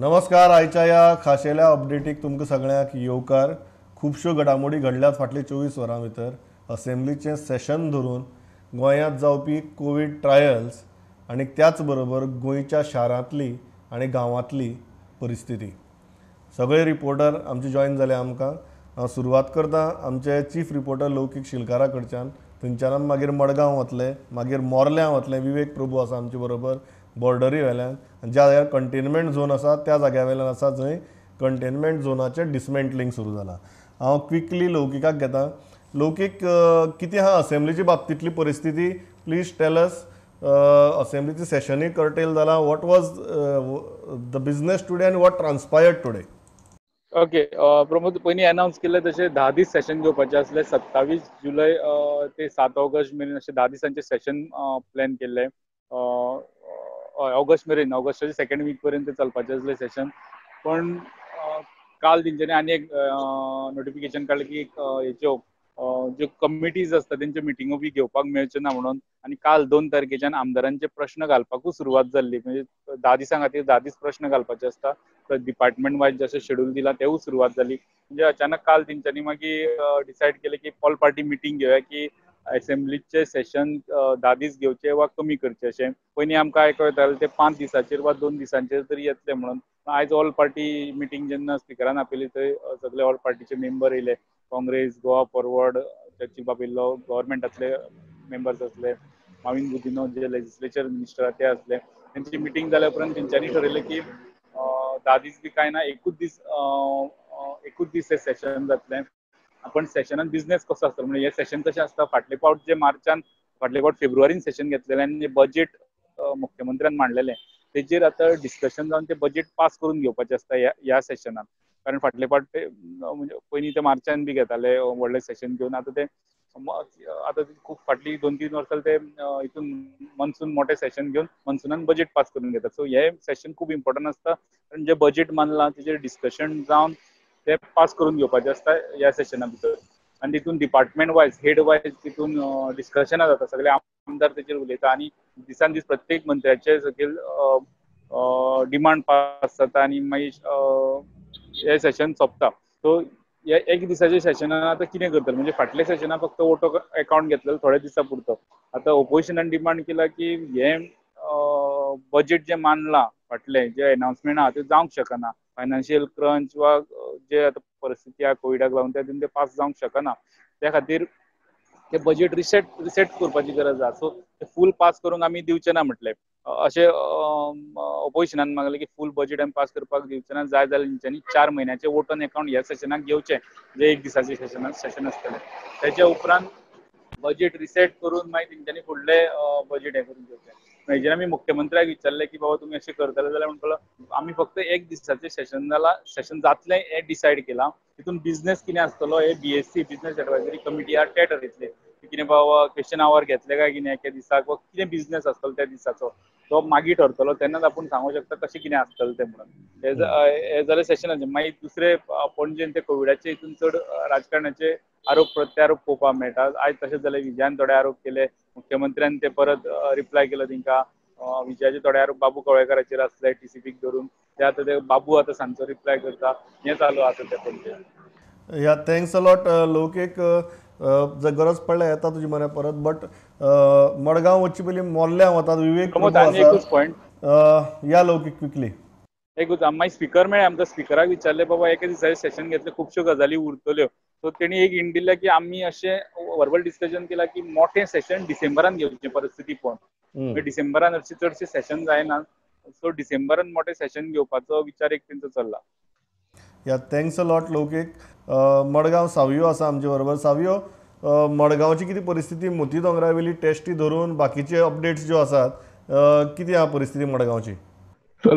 नमस्कार. आयच्या ह्या खाशेल्या अपडेटीक तुमकां सगळ्यांक येवकार. खुबश्यो घडामोडी घडल्यात फाटल्या 24 वरां भितर. असेंब्लीचें सेशन धरून गोंयांत जावपी कोवीड ट्रायल्स आनी त्याच बरोबर गोंयच्या शारांतली आनी गांवांतली परिस्थिती. सगळे रिपोर्टर आमचे जॉयन जाले आमकां. हांव सुरवात करता आमचे चीफ रिपोर्टर लौकीक शिलकारा कडच्यान. थंयच्यान आमी मागीर मडगांव वतले, मागीर मोर्ल्यां वतले. विवेक प्रभू आसा आमचे बरोबर बॉर्डरी वेल्यान, ज्या जाग्यार कंटेनमेंट झोन आसा त्या जाग्या वेल्यान आसा जंय कंटेनमेंट झोनाचें डिसमेंटलिंग सुरू जालां. हांव क्विकली लौकिकाक घेता. लौकीक, कितें आहा असेंब्लीचे बाबतींतली परिस्थिती? Please tell us. असेंब्लीचें सेशनूय कर्टेल जालां. What was the business today आनी what transpired today? Okay Pramod, पयलीं अनावन्स केल्लें तशें 10 दीस सेशन घेवपाचें आसलें. 27 जुलय ते 7 ऑगस्ट मेरेन अशें 10 दिसांचें सेशन प्लॅन केल्लें. ऑगस्ट मेरेन, ऑगस्टाचे सेकंड वीक पर्यंत चलपाचें आसलें सेशन. पण काल तेंच्यांनी आनी एक नोटिफिकेशन काडलें की हेच्यो ज्यो कमिटीज आसता तेंच्यो मिटिंगो बी घेवपाक मेळच्यो ना म्हणून. आनी काल 2 तारखेच्यान आमदारांचे प्रश्न घालपाकूच सुरवात जाल्ली. म्हणजे 10 दिसां खातीर 10 दीस प्रश्न घालपाचे आसता. डिपार्टमेंट वायज जशें शेड्यूल दिलां तेवूय सुरवात जाली. म्हणजे अचानक काल तेंच्यांनी मागीर डिसायड केलें की ऑल पार्टी मिटींग घेवया की असेंब्लीचे सेशन 10 दीस घेवचे वा कमी करचे अशें. पयलीं आमकां आयको येतालें ते 5 दिसांचेर वा 2 दिसांचेर तरी येतले म्हणून. आयज ऑल पार्टी मिटींग जेन्ना स्पिकरान आपयली थंय सगळे ऑल पार्टीचे मेंबर येयले. काँग्रेस, गोवा फॉरवर्ड, चर्चिल बाबिल्लो, गव्हर्मेंटांतले मेंबर्स आसले, माविन गुदिन्हो जे लेजिस्लेचर मिनिस्टर ते आसले. तेंची मिटींग जाल्या उपरांत तेंच्यांनी ठरयलें की 10 दीस बी कांय ना, एकूच दीस हें सेशन जातलें. पण सेशनान बिझनेस कसो आसतलो म्हणजे हे सेशन कशें आसता, फाटले फावट जे मार्चान, फाटले फावट फेब्रुवारीन सेशन घेतलेलें आनी बजेट मुख्यमंत्र्यान मांडलेलें तेजेर आतां डिस्कशन जावन ते बजेट पास करून घेवपाचें आसता ह्या सेशनान. कारण फाटले फावट ते म्हणजे पयलीं ते मार्चान बी घेताले व्हडलें सेशन घेवन. आतां ते आतां खूब फाटलीं 2-3 वर्सां ते हितून मनसून मोठें सेशन घेवन मनसुनान बजेट पास करून घेतात. सो हे सेशन खूब इम्पोर्टंट आसता कारण जे बजेट मानलां तेजेर डिस्कशन जावन ते पास करून घेवपाचे आसता ह्या सेशना भितर. आनी तितून डिपार्टमेंट वायज, हेड वायज तितून डिस्कशनां जाता. सगळे आमदार तेजेर उलयता आनी दिसान दीस प्रत्येक मंत्र्याचे सकयल डिमांड पास जाता आनी मागीर हे सेशन सोंपता. सो ह्या एक दिसाच्या सेशनान आतां कितें करतले म्हणजे फाटल्या सेशनान फक्त वोटो अकावंट घेतलेलो थोड्या दिसां पुरतो. आतां ओपोजिशनान डिमांड केला की हें बजेट जें मांडलां फाटलें जें एनावन्समेंट आहा तें जावंक शकना. फायनान्शियल क्रंच वा जे आतां परिस्थिती आहा कोविडाक लागून त्या ते पास जावंक शकना. त्या खातीर ते बजेट रिसेट करपाची गरज आहा. सो ते फूल पास करूंक आमी दिवचे ना म्हटलें. अशें ओपोजिशनान मागलें की फूल बजेट आमी पास करपाक दिवचे ना, जाय जाल्यार तेंच्यांनी 4 म्हयन्याचे वोट ऑन अकावंट ह्या सेशनाक घेवचें, जे एक दिसाचें सेशन आसतलें. तेच्या उपरांत बजेट रिसेट करून मागीर तेंच्यांनी फुडलें बजेट हें करून घेवचें. हेजेर आमी मुख्यमंत्र्याक विचारलें की बाबा तुमी अशें करतले जाल्यार म्हणटलो आमी फक्त एक दिसाचें सेशन जालां, सेशन जातलें हें डिसायड केलां. तितून बिझनेस कितें आसतलो हे बीएससी बिझनेस एडवायजरी कमिटी आहा ते ठरयतले कितें बाबा क्वेश्चन आवर घेतले काय कितें एके दिसाक वा कितें बिझनेस आसतलो त्या दिसाचो तो मागीर ठरतलो, तेन्नाच आपूण सांगूंक शकता कशें कितें आसतलें तें म्हणून. हें जालें सेशनाचें. मागीर दुसरें पणजेन ते कोविडाचे हितून चड राजकारणाचे आरोप प्रत्यारोप पळोवपाक मेळटा. आयज तशेंच जालें, विजयान थोडे आरोप केले, मुख्यमंत्र्यान ते परत रिप्लाय केलो तेंकां. विजयाचे थोडे आरोप बाबू कवळेकाराचेर आसले टीसीपीक धरून, ते आतां ते बाबू आतां सांजचो रिप्लाय करता. हें चालू आसा तें पणजे. या thanks a lot लौकीक. जर गरज पडल्यार येता तुजी मरे परत. बट मडगांव वचचे पयलीं मोर्ल्यां वतात. विवेक एकूच पॉयंट या लौकीक क्विकली एकूच. मागीर स्पिकर मेळ्ळे आमकां. स्पिकराक विचारलें बाबा एका दिसाचें सेशन घेतलें खुबश्यो गजाली उरतल्यो. सो तेणी एक हिंट दिल्या की आमी अशें वर्बल डिस्कशन केलां की मोठें सेशन डिसेंबरान घेवचें परिस्थिती पळोवन. डिसेंबरान अशें चडशें सेशन जायना, सो डिसेंबरान मोठें सेशन घेवपाचो विचार एक तेंचो चल्ला. या thanks a lot लौकीक. मडगांव सावयो आसा आमचे बरोबर. सावयो, मडगांवची कितें परिस्थिती? मोती दोंगरा वयली टेस्टी धरून बाकीचे अपडेट्स ज्यो आसात कितें आहा परिस्थिती मडगांवची? सर,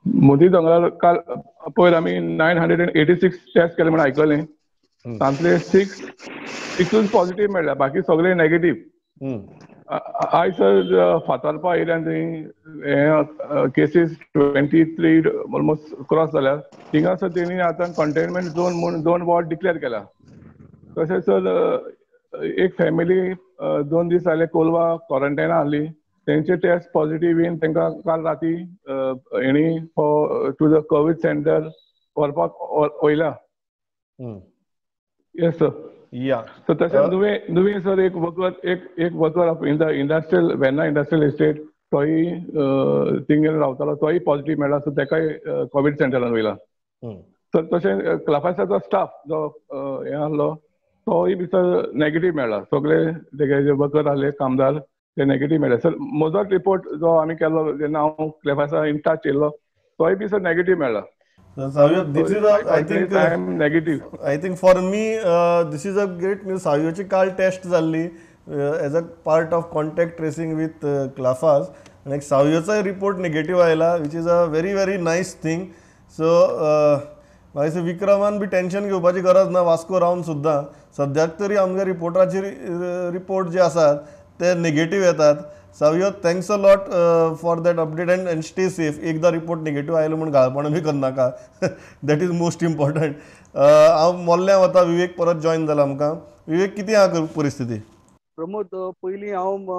मोती दोंगरार काल पयर आमी 986 टेस्ट केले म्हण आयकलें. तांतले 6 पॉझिटीव मेळ्ळ्या, बाकी सगळे नेगेटीव. आयज सर फातर्पा येयल्यान थंय हे केसीस 23 ऑलमोस्ट क्रॉस जाल्या. थिंगा सर तेणी आतां कंटेनमेंट झोन म्हूण 2 वॉर्ड डिक्लेअर केला. तशें सर एक फॅमिली 2 दीस जाले कोलवा क्वॉरंटायना आहली, तेंचे टेस्ट पॉझिटिव्ह येवन तांकां काल राती हेणी टू the Covid centre व्हरपाक वयला. Yes sir. या सो तशें नुवें सर एक वर्कर एक worker of in the industrial Verna industrial estate तोय थिंगेर रावतालो, तोय पॉझिटिव्ह मेळ्ळा. सो तेकाय कोवीड सेंटरान वयला. सर तशें क्लाफासाचो स्टाफ जो हें आहलो तोय बी सर नेगेटीव मेळ्ळा. सगळे तेगे जे वर्कर आहले कामदार ते नेगेटीव मेळ्ळे सर. म्हजोच रिपोर्ट जो आमी केल्लो जेन्ना हांव क्लेफासा इन टच येयल्लो तोय बी सर नेगेटीव मेळ्ळा. Savio, this is a, I think I am negative. I think for me this is a great news. सावियोची काल टेस्ट जाल्ली as a part of contact tracing with Clafas आनी एक सावियोचोय report negative आयला, which is a very very nice thing. So म्हाका दिसता विक्रमान बी tension घेवपाची गरज ना. वास्को रावन सुद्दां सद्याक तरी आमगे रिपोर्टाचे रिपोर्ट जे आसात ते नेगेटीव येतात. Savio, thanks a lot for that update and stay safe. एकदां रिपोर्ट नेगेटीव आयलो म्हूण घाळपणां बी करनाका. That is most important. हांव मोल्ल्यां वता. विवेक परत जॉयन जाला आमकां. विवेक, कितें आहा परिस्थिती? प्रमोद, पयलीं हांव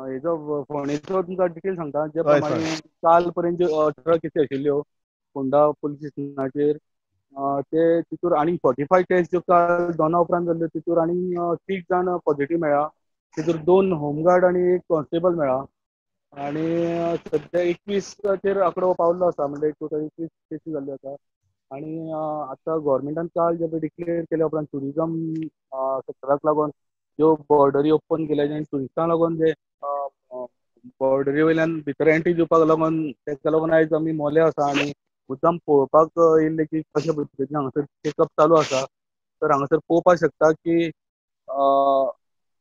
हेजो फोंडेचो तुमकां डिटेल सांगता. जे प्रमाणे काल पर्यंत ज्यो 18 केसी आशिल्ल्यो फोंडा पुलीस स्टेशनाचेर, ते तितूर आनी 45 टेस्ट ज्यो काल दोना उपरांत जाल्ल्यो तितूर आनी 6 जाण पॉझिटीव मेळ्ळा. तितूर 2 होमगार्ड आनी 1 कॉन्स्टेबल मेळ्ळा. आनी सद्या 21चेर आंकडो पावल्लो आसा, म्हणजे टोटल 21 केसी जाल्ल्यो आसा. आनी आतां गोवोरमेंटान काल जे डिक्लेअर केल्या उपरांत ट्युरिजम सेक्टराक लागून ज्यो बॉर्डरी ओपन केल्या आनी ट्युरिस्टांक लागून जे बॉर्डरी वयल्यान भितर एंट्री दिवपाक लागून तेका लागून आयज आमी मोले आसा आनी मुद्दाम पळोवपाक येयल्ले की कशे पद्दतीन हांगासर चेकअप चालू आसा. तर हांगासर पळोवपाक शकता की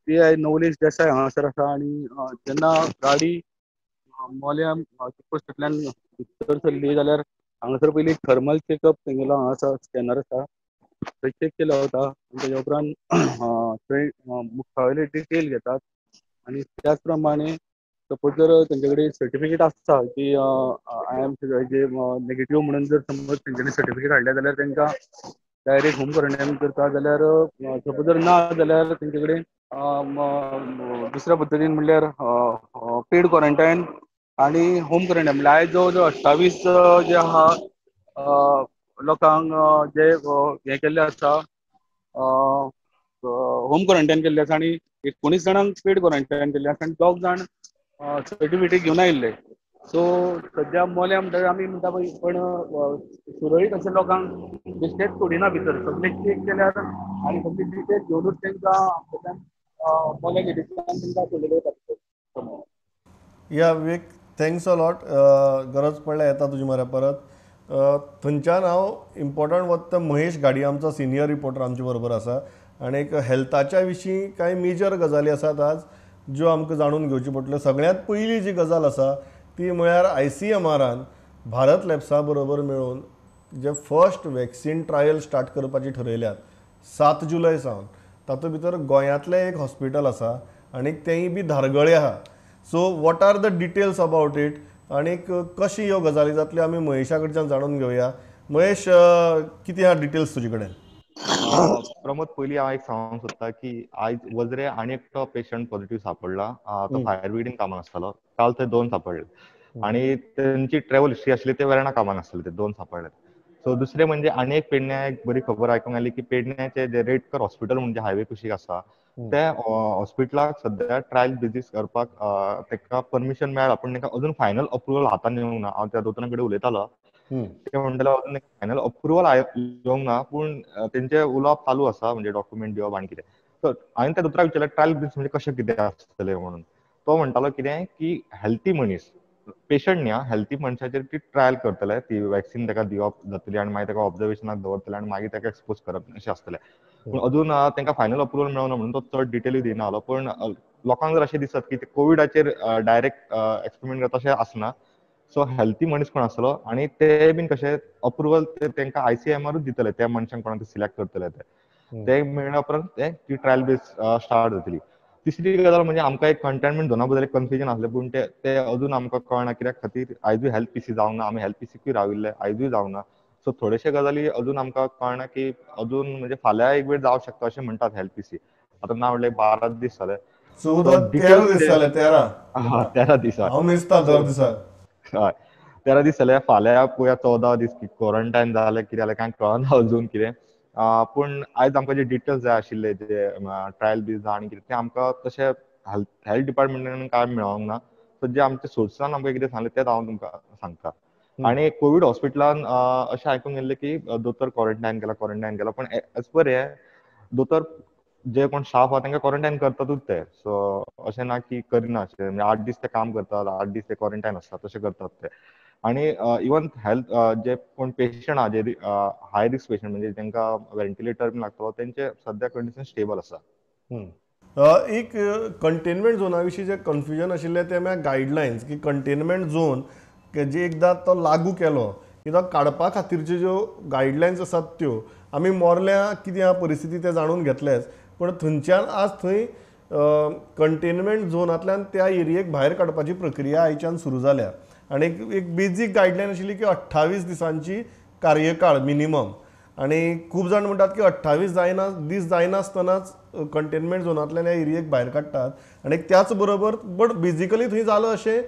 पी I Navlesh Desai हांगासर आसा. आनी जेन्ना गाडी मोल्या चेकपोस्टांतल्यान भितर सरली जाल्यार हांगासर पयलीं थर्मल चेकअप तेंगेलो हांगासर स्कॅनर आसा थंय चेक केलो वता. आनी तेज्या उपरांत थंय मुखावयले डिटेल घेतात. आनी त्याच प्रमाणे सपोज जर तेंचे कडेन सर्टिफिकेट आसता की I am negative म्हणून जर समज तेंच्यांनी सर्टिफिकेट हाडल्या जाल्यार तेंकां डायरेक्ट होम क्वॉरंटायन करता. जाल्यार सपोज जर ना जाल्यार तेंचे कडेन दुसऱ्या पद्दतीन म्हणल्यार पेड क्वॉरंटायन आनी होम क्वॉरंटायन. म्हणल्यार आयज जवळ जवळ 28 जे आहा लोकांक जे हें केल्लें आसा होम क्वॉरंटायन केल्लें आसा आनी 19 जाणांक पेड क्वॉरंटायन केल्लें आसा आनी 2 जाण सर्टिफिकेट घेवन आयिल्ले. सो सद्या मोल्या म्हणटा आमी म्हणटा पळय, पण सुरळीत अशें लोकांक बेश्टेच सोडिना भितर, सगळे चेक केल्यार आनी सगळे डिटेल घेवनूच तांकां हांगासरल्यान मोल्या गेटींतल्यान तांकां सोडलेले वता. या विवेक, thanks a lot. गरज पडल्यार येता तुजे म्हऱ्या परत. थंयच्यान हांव इम्पॉर्टंट वता. महेश घाडी आमचो सिनियर रिपोर्टर आमचे बरोबर आसा आनी एक हेल्थाच्या विशीं कांय मेजर गजाली आसात आज ज्यो आमकां जाणून घेवच्यो पडटल्यो. सगळ्यांत पयली जी गजाल आसा ती म्हळ्यार ICMRान भारत लॅब्सा बरोबर मेळून जे फर्स्ट वॅक्सिन ट्रायल स्टार्ट करपाची ठरयल्यात 7 जुलय सावन. तातूंत भितर गोंयांतलें एक हॉस्पिटल आसा आनी तेंय बी धारगळे आहा. So what are the details about it आनी कशी ह्यो गजाली जातल्यो आमी महेशा कडच्यान जाणून घेवया. महेश, कितें आहा डिटेल्स तुजे कडेन? प्रमोद, पयलीं हांव एक सांगूंक सोदता की आयज वजरे आनी एकटो पेशंट पॉझिटिव्ह सापडला. तो फायर ब्रिगेडीन कामाक आसतालो. काल थंय 2 सापडले आनी तेंची ट्रॅव्हल हिस्ट्री आसली ते वेर्णा कामाक आसताले, ते 2 सापडले. सो दुसरें म्हणजे आनी एक पेडण्या एक बरी खबर आयकूंक आयली की पेडण्याचे जे रेडकर हॉस्पिटल म्हणजे हायवे कुशीक आसा त्या हॉस्पिटलाक सद्या ट्रायल बेजीस करपाक तेका परमिशन मेळ्ळा, पूण तेका अजून फायनल अप्रुवल हातान येवंक ना. हांव त्या दोतोरा कडेन उलयतालो, ते म्हणटाले अजून फायनल अप्रुवल येवंक ना, पूण तेंचे उलोवप चालू आसा, म्हणजे डॉक्युमेंट दिवप आनी कितें. सो हांवें त्या दोतोराक विचारलें ट्रायल बेजीस म्हणजे कशें कितें आसतलें म्हणून. तो म्हणटालो कितें की हेल्थी मनीस, पेशंट न्ही, हेल्थी मनशाचेर ती ट्रायल करतले, ती वॅक्सिन ताका दिवप जातली आनी मागीर ताका ऑब्जर्वेशनाक दवरतले आनी मागीर ताका एक्सपोज करप अशें आसतलें. पूण अजून तांकां फायनल अप्रुवल मेळना म्हणून तो चड डिटेलूय दिना आलो. पूण लोकांक जर अशें दिसत की कोविडाचेर डायरेक्ट एक्सपेरिमेंट करता अशें आसना. सो हेल्थी मनीस कोण आसलो आनी ते बीन कशें अप्रुवल तांकां ICMRूच दितले, त्या मनशांक कोणाक सिलेक्ट करतले ते मेळ्ळ्या उपरांत ते ती ट्रायल बेस स्टार्ट जातली. तिसरी गजाल म्हणजे आमकां एक कंटेनमेंट झोना बद्दल एक कन्फ्युजन आसलें, पूण ते अजून आमकां कळना कित्याक खातीर आयजूय हेल्थ पीसी जावंक ना. आमी हेल्थ पीसीकूय राविल्ले, आयजूय जावंक ना. सो थोडेशे गजाली अजून आमकां कळना की अजून म्हणजे फाल्यां एक वेळ जावंक शकता अशें म्हणटात हेल्थ पीसी. आतां ना म्हणल्यार 12 दीस जाले. 14 13 दीस जाले. 13 दीस हांव मेजता दर दिसा. हय, 13 दीस जाले. फाल्यां पळोवया 14 दीस क्वॉरंटायन जालें कितें जालें कांय कळना अजून कितें. पूण आयज आमकां जे डिटेल्स जाय आशिल्ले जे ट्रायल बी आनी कितें तें आमकां तशें हेल्थ डिपार्टमेंटान कांय मेळोंक ना. सो जे आमच्या सोर्सान आमकां कितें सांगलें तेंच हांव तुमकां सांगता. आनी कोवीड हॉस्पिटलान अशें आयकूंक येयल्लें की दोतोर क्वॉरंटायन केला, पूण एज पर हे दोतोर जे कोण स्टाफ आहा तांकां क्वॉरंटायन करतातूच ते. सो अशें ना की करिना, अशें म्हणजे 8 दीस ते काम करतात, 8 दीस ते क्वॉरंटायन आसतात, तशें करतात ते. आनी इवन हेल्थ जे कोण पेशंट आहा, जे हाय रिस्क पेशंट म्हणजे तांकां व्हेंटिलेटर बी लागतलो, तेंचे सद्या कंडिशन स्टेबल आसा. एक कंटेनमेंट झोना विशीं जें कन्फ्युजन आशिल्लें तें म्हळ्यार गायडलायन्स की कंटेनमेंट झोन जे एकदां तो लागू केलो की तो काडपा खातीरच्यो ज्यो गायडलायन्स आसात त्यो आमी मोरल्या कितें आहा परिस्थिती तें जाणून घेतलेच, पूण थंयच्यान आज थंय कंटेनमेंट झोनांतल्यान त्या एरियेक भायर काडपाची प्रक्रिया आयच्यान सुरू जाल्या. आनी एक बेजीक गायडलायन आशिल्ली की 28 दिसांची कार्यकाळ मिनिमम, आनी खूब जाण म्हणटात की 28 जायना दीस जायनासतनाच कंटेनमेंट झोनांतल्यान ह्या एरियेक भायर काडटात. आनी त्याच बरोबर बट बेजिकली थंय जालां अशें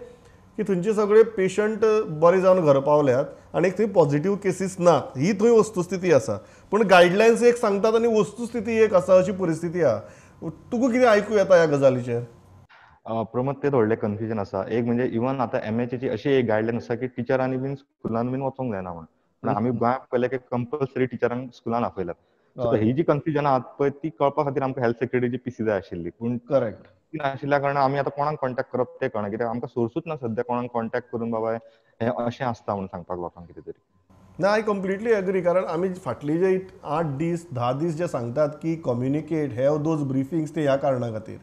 की थंयचे सगळे पेशंट बरे जावन घरा पावल्यात आनी थंय पॉझिटिव्ह केसीस नात, ही थंय वस्तुस्थिती आसा. पूण गायडलायन्स एक सांगतात आनी वस्तुस्थिती एक आसा अशी परिस्थिती आहा. तुका कितें आयकूं येता ह्या गजालीचेर? प्रमोद, ते व्हडलें कन्फ्युजन आसा. एक म्हणजे इवन आतां एमएचएची अशी एक गायडलायन आसा की टिचरांनी बीन स्कुलान बीन वचोंक जायना म्हण, पूण आमी गोंयांत पळयलें की कंपल्सरी टिचरांक स्कुलान आपयल्यात. सो ही जी कन्फ्युजन आहा पळय ती कळपा खातीर आमकां हेल्थ सेक्रेटरीची पीसी जाय आशिल्ली, पूण करेक्ट नाशिल्ल्या कारणान आमी आतां कोणाक कॉन्टेक्ट करप तें कळना, कित्याक आमकां सोर्सूच ना सद्या कोणाक कॉन्टेक्ट करून बाबा हें अशें आसता म्हणून सांगपाक लोकांक कितें तरी. ना, I completely agree. कारण आमी फाटली जे 8 दीस 10 दीस जे सांगतात की कम्युनिकेट, have those briefings, ते ह्या कारणा खातीर.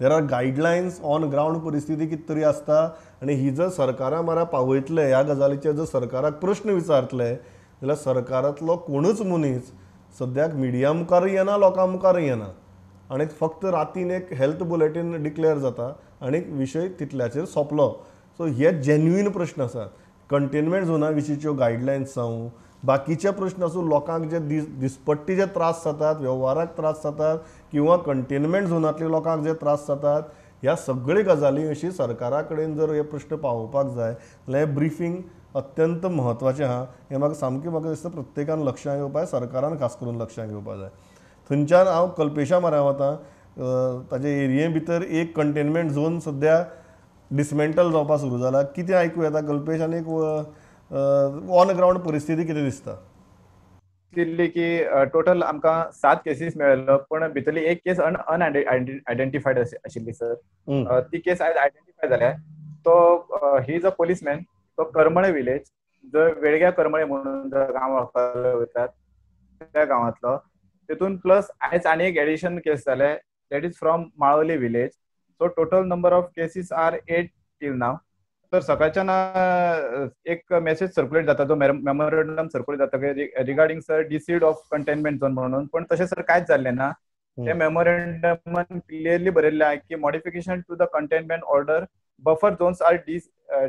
There are guidelines on ground परिस्थिती कितें तरी आसता आनी ही जर सरकारा मारा पावयतले ह्या गजालीचेर जर सरकाराक प्रश्न विचारतले जाल्यार सरकारांतलो कोणूच मनीस सद्याक मिडिया मुखारूय येना, लोकां मुखारूय येना, आनी फक्त रातीन एक हेल्थ बुलेटीन डिक्लेअर जाता आनी विशय तितल्याचेर सोंपलो. सो हे जेन्युइन प्रश्न आसात. कंटेनमेंट झोना विशींच्यो गायडलायन्स जावं, बाकीचे प्रश्न आसूं, लोकांक जे दिसपट्टी जे त्रास जातात, वेव्हाराक त्रास जातात किंवा कंटेनमेंट झोनांतल्या लोकांक जे त्रास जातात, ह्या सगळे गजाली विशीं सरकारा कडेन जर हे प्रश्न पावोवपाक जाय जाल्यार हें ब्रिफींग अत्यंत म्हत्वाचें आहा. हें म्हाका सामकें म्हाका दिसता प्रत्येकान लक्षांत घेवपाक जाय, सरकारान खास करून लक्षांत घेवपाक जाय. थंयच्यान हांव कल्पेशा म्हऱ्यान वता. ताजे एरिये भितर एक कंटेनमेंट झोन सद्या डिसमेंटल जावपाक सुरू जाला. कितें आयकूं येता कल्पेश, आनी एक ऑन ग्रावंड परिस्थिती कितें दिसता? दिल्ली की टोटल आमकां 7 केसीस मेळ्ळो, पण भितरली एक केस अनआयडेंटिफायड आशिल्ली सर. ती केस आयज आयडेंटिफाय जाल्या. तो he is a policeman, तो करमळे विलेज, जो वेळग्या करमळे म्हणून गांव वळखतात त्या गांवांतलो. तितून प्लस आयज आनी एक एडिशन केस जाले, that is from Malavli village. So total number of cases are 8 till now. तर सकाळच्यान एक मेसेज सर्क्युलेट जाता, जो मेमोरंडम सर्क्युलेट जाता regarding sir deseal of containment zone म्हणून, पण तशें सर कांयच जाल्लें ना. ते मेमोरंडमान क्लियरली बरयल्लें आहा की modification to the containment order, buffer zones are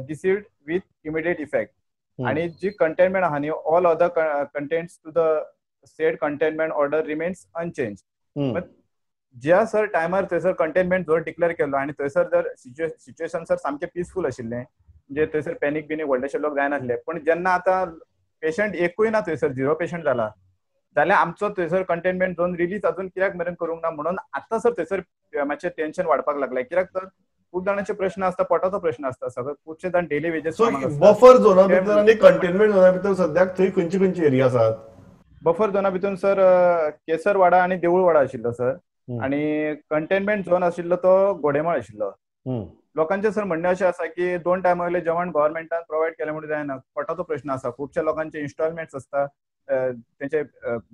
desealed with immediate effect. आणि जी कंटेनमेंट आहा न्ही, all other contents to the said containment order remains unchange. ज्या सर टायमार थंयसर कंटेनमेंट झोन डिक्लेअर केलो आनी थंयसर जर सिच्युएशन सर सामकें पिसफूल आशिल्लें, म्हणजे थंयसर पॅनीक बिनीक व्हडलेशे लोक जायनासले, पण जेन्ना आतां पेशंट एकूय ना थंयसर, 0 पेशंट जाला, जाल्यार आमचो थंयसर कंटेनमेंट झोन रिलीज अजून कित्याक मेरेन करूंक ना म्हणून आतां सर थंयसर मातशें टेन्शन वाडपाक लागलें. कित्याक तर खूब जाणांचे प्रश्न आसता, पोटाचो प्रश्न आसता, सगळे खुबशे जाण daily wages. Buffer झोना भितर आनी कंटेनमेंट झोना भितर सद्याक थंय खंयची खंयची एरिया आसात? बफर झोना भितर सर केसरवाडा आनी देऊळवाडा आशिल्लो सर, आणि कंटेनमेंट झोन आशिल्लो तो गोडेमाळ आशिल्लो. लोकांचे सर म्हणणें अशें आसा की 2 टायमा वयलें जेवण गव्हर्मेंटान प्रोवायड केलें म्हणून जायना, पोटाचो प्रश्न आसा. खुबश्या लोकांचे इन्स्टॉलमेंट्स आसता, तेंचे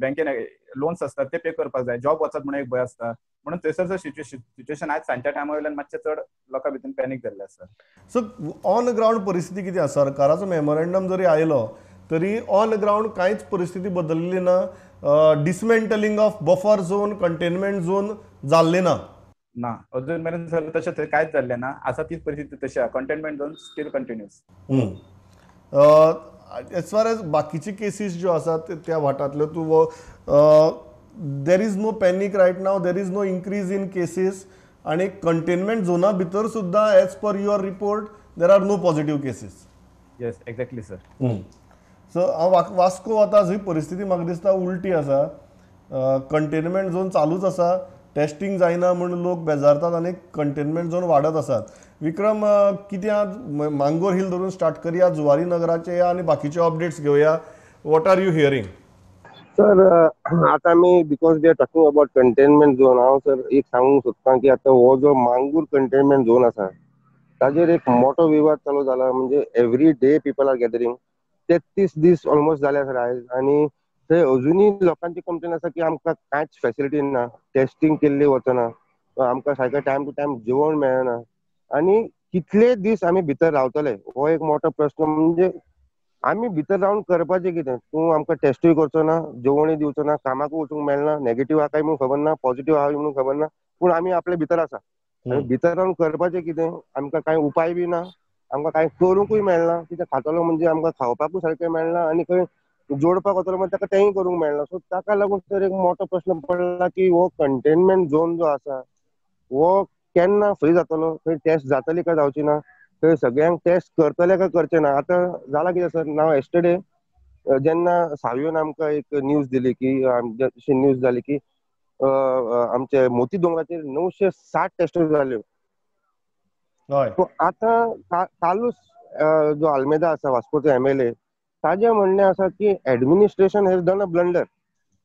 बँकेन लोन्स आसतात, ते पे करपाक जाय, जॉब वचत म्हणून एक भंय आसता. म्हणून थंयसर सर सिच्युएशन आयज सांजच्या टायमा वयल्यान मातशें चड लोकां भितर पॅनीक जाल्लें आसा. सो ऑन ग्रावंड परिस्थिती कितें आसा? सरकाराचो मेमोरेंडम जरी आयलो तरी ऑन ग्रावंड कांयच परिस्थिती बदलली ना. Dismantling of buffer zone, containment zone जाल्लें ना? ना, अजून मेरेन सर तशें थंय कांयच जाल्लें ना. आसा तीच परिस्थिती तशी आहा, containment zone still continues. As far as बाकीचे केसीस ज्यो आसात त्या वाठारांतल्यो, तूं there is no panic right now, there is no increase in cases. आनी कंटेनमेंट झोना भितर सुद्दां as per your report there are no positive cases. Yes, exactly sir. So हांव वास्को वता थंय परिस्थिती म्हाका दिसता उलटी आसा. कंटेनमेंट झोन चालूच आसा, टेस्टिंग जायना म्हूण लोक बेजारतात आनी कंटेनमेंट झोन वाडत आसात. विक्रम, कितें मांगोर हिल धरून स्टार्ट करया, जुवारी नगराचे आनी बाकीचे अपडेट्स घेवया. What are you hearing? Sir, आतां आमी because we are talking about containment zone, हांव सर एक सांगूंक सोदता की आतां हो जो मांगूर कंटेनमेंट झोन आसा ताजेर एक मोठो विवाद चालू जाला. म्हणजे every day people are gathering. 33 दीस ऑलमोस्ट जाले सर आयज, आनी थंय अजुनूय लोकांची कंप्लेन आसा की आमकां कांयच फॅसिलिटी ना, टेस्टिंग केल्ली वचना, आमकां सारकें टायम टू टायम जेवण मेळना आनी कितले दीस आमी भितर रावतले हो एक मोठो प्रस्न. म्हणजे आमी भितर रावन करपाचें कितें? तूं आमकां टेस्टूय करचो ना, जेवणूय दिवचो ना, कामाकूय वचूंक मेळना, नेगेटीव आहा काय म्हणून खबर ना, पॉझिटिव्ह आहा म्हणून खबर ना, पूण आमी आपले भितर आसा. आनी भितर रावन करपाचें कितें? आमकां कांय उपाय बी ना, आमकां कांय करूंकूय मेळना. कितें खातलो म्हणजे आमकां खावपाकूय सारकें मेळना आनी खंय जोडपाक वतलो म्हणजे ताका तेंय करूंक मेळना. सो ताका लागून तर एक मोठो प्रस्न पडला की हो कंटेनमेंट झोन जो आसा हो केन्ना फ्री जातलो, थंय टेस्ट जातली काय जावची ना, थंय सगळ्यांक टेस्ट करतले काय करचे ना. आतां जाला कितें सर, नाव येस्टरडे जेन्ना सावियोन आमकां एक न्यूज दिली की अशी न्यूज जाली की आमचे मोती दोंगराचेर 960 टेस्ट जाल्यो. आतां कालूच जो आल्मेदा आसा वास्कोचो एमएलए, ताजें म्हणणें आसा की administration has done a blunder.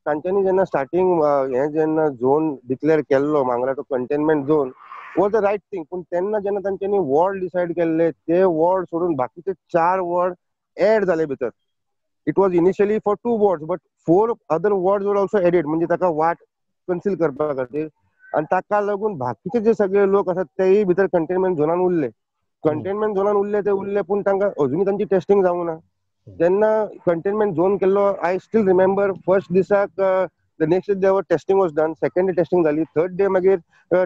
तांच्यांनी जेन्ना स्टार्टींग हें जेन्ना झोन डिक्लेअर केल्लो मांगराचो containment zone was the right thing, पूण तेन्ना जेन्ना तांच्यांनी वॉर्ड डिसायड केल्ले ते वॉर्ड सोडून बाकीचे 4 वॉर्ड एड जाले भितर. It was initially for 2 wards but 4 other wards were also added, म्हणजे ताका वाट कन्सील करपा खातीर. आनी ताका लागून बाकीचे जे सगळे लोक आसात तेय भितर कंटेनमेंट झोनान उरले. कंटेनमेंट झोनान उरले ते उरले, पूण तांकां अजुनूय तांची टेस्टिंग जावंक ना. जेन्ना कंटेनमेंट झोन केल्लो, I still remember first दिसाक the next day testing was done, second day testing जाली, थर्ड डे मागीर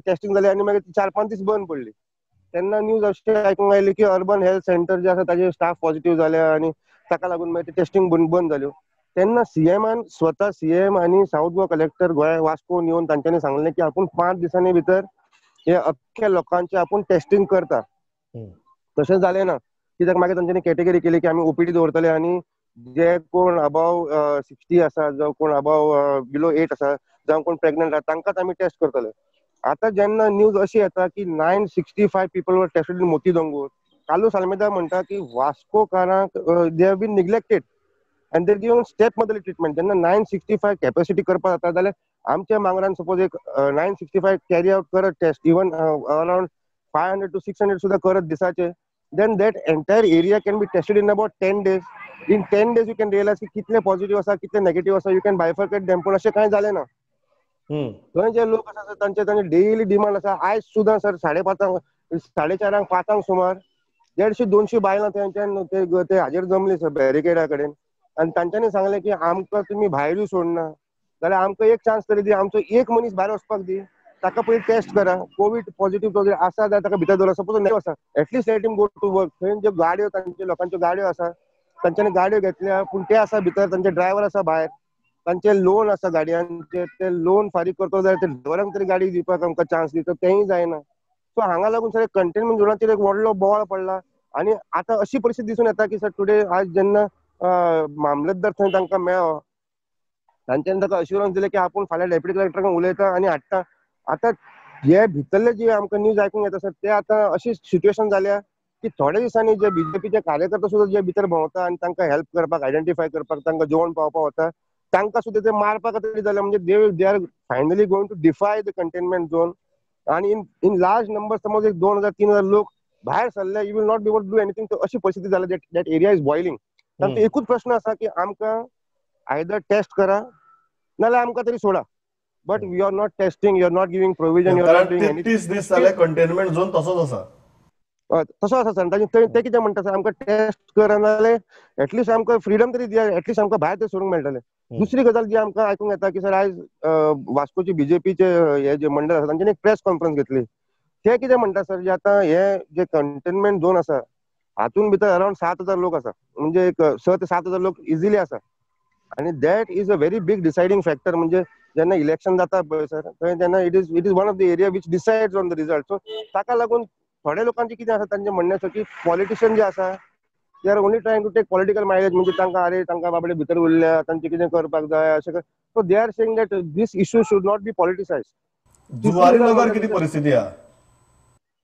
टेस्टिंग जाली आनी मागीर 4-5 दीस बंद पडली. तेन्ना न्यूज अशें आयकूंक आयली की अर्बन हेल्थ सेंटर जे आसा ताजे स्टाफ पॉझिटिव्ह जाल्या आनी ताका लागून मागीर ते टेस्टिंग बंद जाल्यो. तेन्ना सीएमान स्वता, सीएम आनी सावथ गोवा कलेक्टर गोंय वास्कोन येवन तांच्यांनी सांगलें की आपूण 5 दिसांनी भितर हे अख्ख्या लोकांचे आपूण टेस्टिंग करता. तशें जालें ना, कित्याक मागीर तांच्यांनी कॅटेगरी केली की आमी ओपीडी दवरतले आनी जे कोण अबाव 60 आसा, जावं कोण अबाव बिलो 8 आसा, जावं कोण प्रेग्नंट आसा, तांकांच आमी टेस्ट करतले. आतां जेन्ना न्यूज अशी येता की 965 people were tested in Moti Dongor, Carlos Almeida म्हणटा की वास्कोकारांक they have been neglected and they given step motherly treatment. जेन्ना 965 कॅपॅसिटी करपाक जाता जाल्यार आमच्या मांगरान सपोज एक 965 कॅरी आवट करत टेस्ट, इवन अरावंड 500 to 600 सुद्दां करत दिसाचे, then that entire area can be tested in about 10 days. In 10 days you can realize की कितले पॉझिटिव्ह आसा, कितले नेगेटिव्ह आसा, you can bifurcate them. पूण अशें कांय जालें ना. थंय जे लोक आसा तांचे तांचे डेली डिमांड आसा. आयज सुद्दां सर 5:30, 4:30, 5 सुमार 150-200 बायलां थंयच्यान ते हाजेर जमली सर बॅरिकेडा कडेन आनी तांच्यांनी सांगलें की आमकां तुमी भायरूय सोडना जाल्यार आमकां एक चान्स तरी दी, आमचो एक मनीस भायर वचपाक दी, ताका पयलीं टेस्ट करा, कोवीड पॉझिटिव्ह तो आसा जाल्यार ताका भितर दवरा, सपोज नेगेटिव्ह आसा at least let him go to work. थंय ज्यो गाडयो तांचे लोकांच्यो गाडयो आसा तांच्यांनी गाडयो घेतल्या, पूण ते आसा भितर, तांचे ड्रायव्हर आसा भायर, तांचे लोन आसा गाडयांचे, ते लोन फारीक करतो जाल्यार ते ड्रायव्हरांक तरी गाडी दिवपाक आमकां चान्स दिता, तेंय जायना. सो हांगा लागून सर कंटेनमेंट झोनाचेर एक व्हडलो बोवाळ पडला आनी आतां अशी परिस्थिती दिसून येता की सर टुडे आज जेन्ना मामलेदार थंय तांकां मेळ्ळो, तांच्यांनी ताका अश्युरन्स दिलें की आपूण फाल्यां डेप्युटी कलेक्टराक उलयता आनी हाडटा. आतां हे भितरले जे आमकां न्यूज आयकूंक येता सर ते आतां अशी सिट्युएशन जाल्या की थोड्या दिसांनी जे बीजेपीचे कार्यकर्ते सुद्दां जे भितर भोंवता आनी तांकां हेल्प करपाक, आयडेंटिफाय करपाक, तांकां जेवण पावपाक वता, तांकां सुद्दां ते मारपाक तरी जाल्या. म्हणजे they are finally going to defy the containment zone आनी इन लार्ज नंबर समज एक 2000-3000 लोक भायर सरले, you will not be able to do anything. अशी परिस्थिती जाल्या, that area is boiling. तांचो एकूच प्रश्न आसा की आमकां आयदर टेस्ट करा नाल्यार आमकां तरी सोडा, but you are not testing, you are not giving provision, you are not doing anything. 33 दीस जाले कंटेनमेंट झोन तसोच आसा, तसो आसा सर. तांचे ते कितें म्हणटा सर, आमकां टेस्ट करा नाल्यार एटलिस्ट आमकां फ्रिडम तरी दिया, एटलिस्ट आमकां भायर तरी सोडूंक मेळटलें. दुसरी गजाल जी आमकां आयकूंक येता की सर आयज वास्कोची बीजेपीचे हे जे मंडळ आसा तांच्यांनी एक प्रेस कॉन्फरन्स घेतली. ते कितें म्हणटा सर, जे आतां हे जे कंटेनमेंट झोन आसा हातून भितर अरावंड 7000 लोक आसा, म्हणजे एक 6 ते 7 हजार लोक इजिली आसा आनी that is a very big deciding factor. म्हणजे जेन्ना इलेक्शन जाता पळय सर, थंय जेन्ना it is one of the area which decides on the result. So ताका लागून थोड्या लोकांचे कितें आसा, तांचें म्हणणें आसा की पॉलिटिशियन जे आसा they are only trying to take political mileage, म्हणजे तांकां अरे तांकां बाबडे भितर उरल्या, तांचें कितें करपाक जाय अशें. So they are saying that this issue should not be politicise. Zuarinagar कितें परिस्थिती आहा?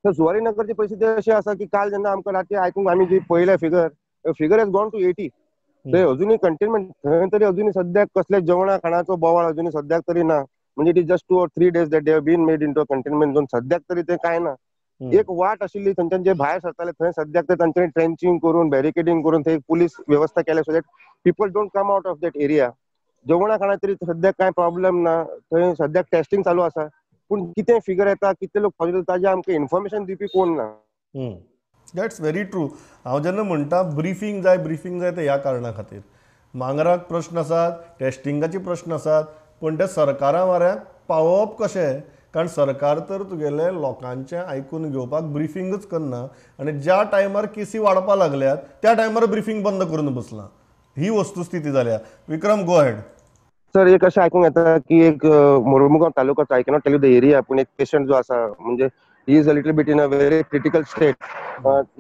तर जुवारीनगरची परिस्थिती अशी आसा की काल जेन्ना आमकां राती आयकूंक आमी जी पळयल्या figure has gone to 80. थंय अजुनूय कंटेनमेंट, थंय तरी अजुनूय सद्याक कसल्या जेवणा खाणाचो बोवाळ अजुनूय सद्याक तरी ना. म्हणजे it is just 2 or 3 days that they have been made into a containment zone. सद्याक तरी ते कांय ना. एक वाट आशिल्ली थंयच्यान जे भायर सरताले थंय सद्याक ते तांच्यांनी ट्रेंचिंग करून बॅरिकेडिंग करून थंय पुलीस वेवस्था केल्या, so that people don't come out of that area. जेवणा खाणा तरी सद्याक कांय प्रॉब्लेम ना, थंय सद्याक टेस्टिंग चालू आसा, पूण कितें फिगर येता, कितले लोक पॉझिटिव्ह ताजें आमकां इन्फॉर्मेशन दिवपी कोण ना. That's very true. हांव जेन्ना म्हणटा ब्रिफींग जाय, ब्रिफींग जाय, ते ह्या कारणा खातीर. मांगराक प्रश्न आसात, टेस्टिंगाचे प्रश्न आसात, पूण ते सरकारा म्हऱ्याक पावोवप कशें? कारण सरकार तर तुगेले लोकांचें आयकून घेवपाक ब्रिफिंगूच करना, आनी ज्या टायमार केसी वाडपाक लागल्यात त्या टायमार ब्रिफींग बंद करून बसलां. ही वस्तुस्थिती जाल्या. विक्रम, गो अहेड. सर, एक अशें आयकूंक येता की एक Mormugao तालुकाचो, I cannot tell you the area, पूण एक पेशंट जो आसा म्हणजे he is a little bit in a very critical state.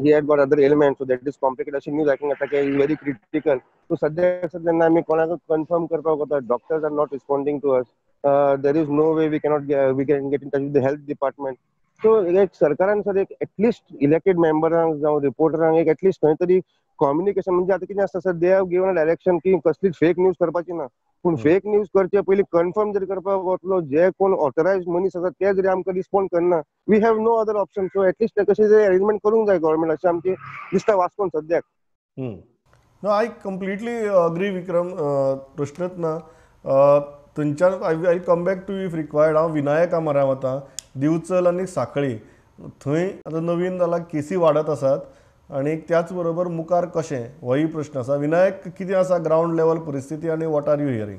He had got other ailments, so that is complicated. अशी न्यूज आयकूंक येता की is very critical. सो सद्याक जेन्ना आमी कोणाक कन्फर्म करपाक वता, doctors are not responding to us. There is no way we can get in touch with the health department. So एक सरकारान सर एक एटलिस्ट इलेक्टेड मेंबरांक जावं रिपोर्टरांक एक एटलिस्ट खंय तरी कम्युनिकेशन, म्हणजे आतां कितें आसता sir, they have given a direction की कसलीच फेक न्यूज करपाची ना, पूण फेक न्यूज करचे पयलीं कन्फर्म जर करपाक वतलो जे कोण ऑथरायज मनीस आसा ते जरी आमकां रिस्पॉन्ड करना, we have no other option. So at least कशें तरी अरेंजमेंट करूंक जाय गव्हर्मेंट, अशें आमचें दिसता वास्कोन सद्याक. No, I completely agree Vikram, प्रश्नच ना. थंयच्यान I come back to if required. हांव विनायका म्हऱ्यान वता, दिवचल आनी सांखळी थंय आतां नवीन जाला, केसी वाडत आसात आनी त्याच बरोबर मुखार कशें होय प्रश्न आसा. विनायक, कितें आसा ग्रावंड लेवल परिस्थिती आनी what are you hearing?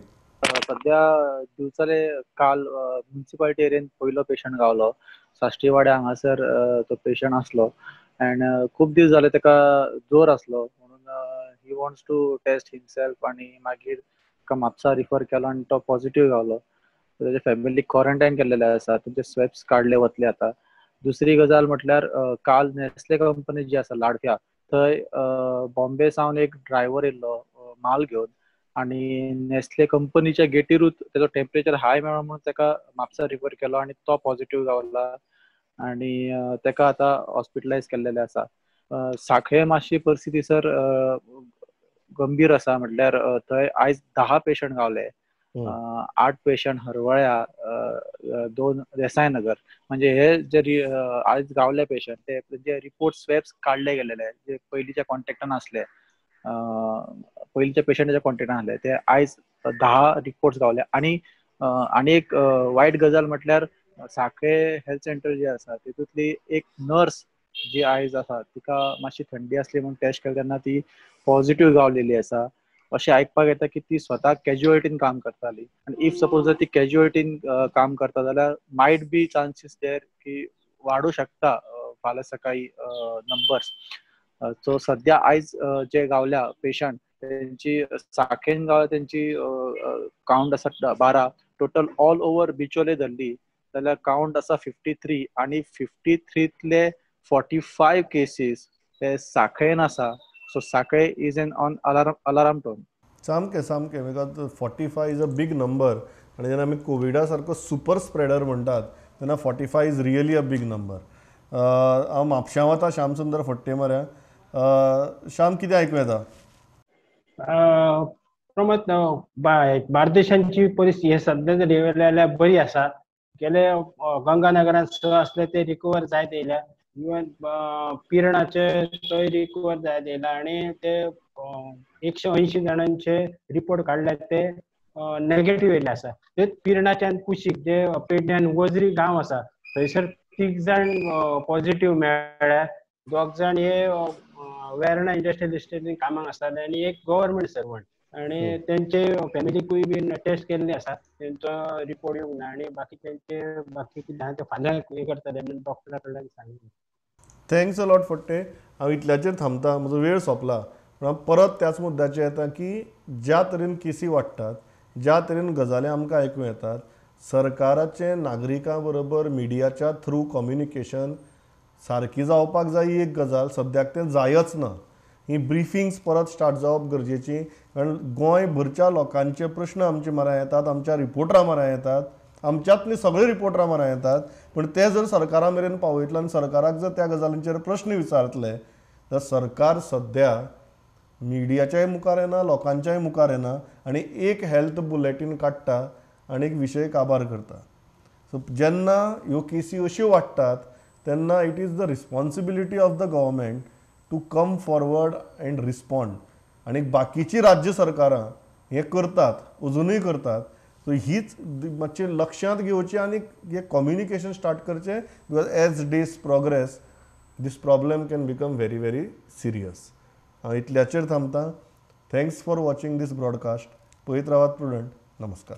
सद्या दिवचले काल म्युनिसिपालिटी एरियेन पयलो पेशंट गावलो. साश्टीवाड्या हांगासर तो पेशंट आसलो एंड खूब दीस जाले ताका जोर आसलो, म्हणून he wants to test himself आनी मागीर ताका म्हापसा रिफर केलो आनी तो पॉझिटिव्ह गावलो. ताच्या फॅमिलीक क्वॉरंटायन केल्लेले आसा, तांचे स्वॅप्स काडले वतले आतां. दुसरी गजाल म्हटल्यार काल नेस्ले कंपनी जी आसा लाडक्या, थंय बॉम्बे सावन एक ड्रायव्हर येयल्लो माल घेवन आनी नेस्ले कंपनीच्या गेटीरूच तेजो टेम्परेचर हाय मेळ्ळो म्हणून ताका म्हापसा रिफर केलो आनी तो पॉझिटिव्ह गावला आनी ताका आतां हॉस्पिटलायज केल्लेले आसा. सांखळे मातशी परिस्थिती सर गंभीर आसा, म्हटल्यार थंय आयज 10 पेशंट गावले, 8 पेशंट हरवळ्या, 2 देसायनगर. म्हणजे हे जे आयज गावले पेशंट ते जे रिपोर्ट स्वॅप्स काडले गेलेले, जे पयलींच्या कॉन्टेक्टान आसले, पयलींच्या पेशंटाच्या कॉन्टेक्टान आसले, ते आयज 10 रिपोर्ट्स गावले. आनी आनी एक वायट गजाल म्हटल्यार सांखळे हेल्थ सेंटर जे आसा तितूंतली एक नर्स जी आयज आसा तिका मातशी थंडी आसली म्हणून टेस्ट केली तेन्ना ती पॉझिटिव्ह गावलेली आसा. अशें आयकपाक येता की ती स्वता कॅज्युअलिटीन काम करताली आनी if suppose जर ती कॅज्युअलिटीन काम करता जाल्यार मायट बी चान्सीस there की वाडूं शकता फाल्यां सकाळी नंबर्स. सो सद्या आयज जे गावल्या पेशंट तेंची सांखेन गावल्या तेंची कावंट आसा 12, टोटल ऑल ओवर बिचोले धरली जाल्यार कावंट आसा 53 आनी 53तले 45 केसीस हे सांखळेन आसा. So Sanquelim is an on alarm tone. सामकें सामकें, because 45 is a big number. आनी जेन्ना आमी कोविडा सारको सुपर स्प्रेडर म्हणटात तेन्ना 45 is really a big number. हांव म्हापश्यां वता श्याम सुंदर फडते मऱ्या. श्याम, कितें आयकूं येता? प्रमोद, बार्देशांची परिस्थिती हे सद्या तरी जाल्यार बरी आसा. गेले गंगानगरान 6 आसले ते रिकवर जायत येयल्या, इवन पिरणाचे तोय रिकवर जायत येयला आनी ते 180 जाणांचे रिपोर्ट काडले ते नेगेटीव येयले आसा. ते पिरणाच्यान कुशीक जे पेडण्यान वजरी गांव आसा थंयसर 3 जाण पॉझिटीव मेळ्ळ्या, 2 जाण हे वेर्णा इंडस्ट्रियल इस्टेटीन कामाक आसताले आनी एक गव्हर्मेंट सर्वंट. आनी तेंचे फॅमिलीकूय बीन टेस्ट केल्ले आसा, तेंचो रिपोर्ट येवंक ना आनी बाकी तेंचे बाकी कितें आहा ते फाल्यां हें करतले म्हणून डॉक्टरा कडल्यान सांगलें. Thanks a lot Phadte. हांव इतल्याचेर थांबता, म्हजो वेळ सोंपला. पूण हांव परत त्याच मुद्द्याचेर येता की ज्या तरेन केसी वाडटात ज्या तरेन गजाली आमकां आयकूं येतात, सरकाराचें नागरिकां बरोबर मिडियाच्या थ्रू कम्युनिकेशन सारकी जावपाक जाय. ही एक गजाल सद्याक तें जायच ना. ही ब्रिफिंग्स परत स्टार्ट जावप गरजेची, कारण गोंय भरच्या लोकांचे प्रश्न आमचे म्हऱ्यान येतात, आमच्या रिपोर्टरां म्हऱ्यान येतात, आमच्यातली सगळे रिपोर्टरां म्हऱ्यान येतात. पूण ते जर सरकारा मेरेन पावयतले आनी सरकाराक जर त्या गजालींचेर प्रश्न विचारतले तर सरकार सद्या मिडियाच्याय मुखार येना, लोकांच्याय मुखार येना आनी एक हेल्थ बुलेटीन काडटा आनी एक विशय काबार करता. सो जेन्ना ह्यो केसी अश्यो वाडटात तेन्ना it is the responsibility of the government to come forward and respond. आनी बाकीची राज्य सरकारां हें करतात, अजुनूय करतात. सो हीच मातशी लक्षांत घेवची आनी हें कम्युनिकेशन स्टार्ट करचें, because as days progress this problem can become very very serious. हांव इतल्याचेर थांबता. Thanks for watching this broadcast. पळयत रावात प्रुडंट. नमस्कार.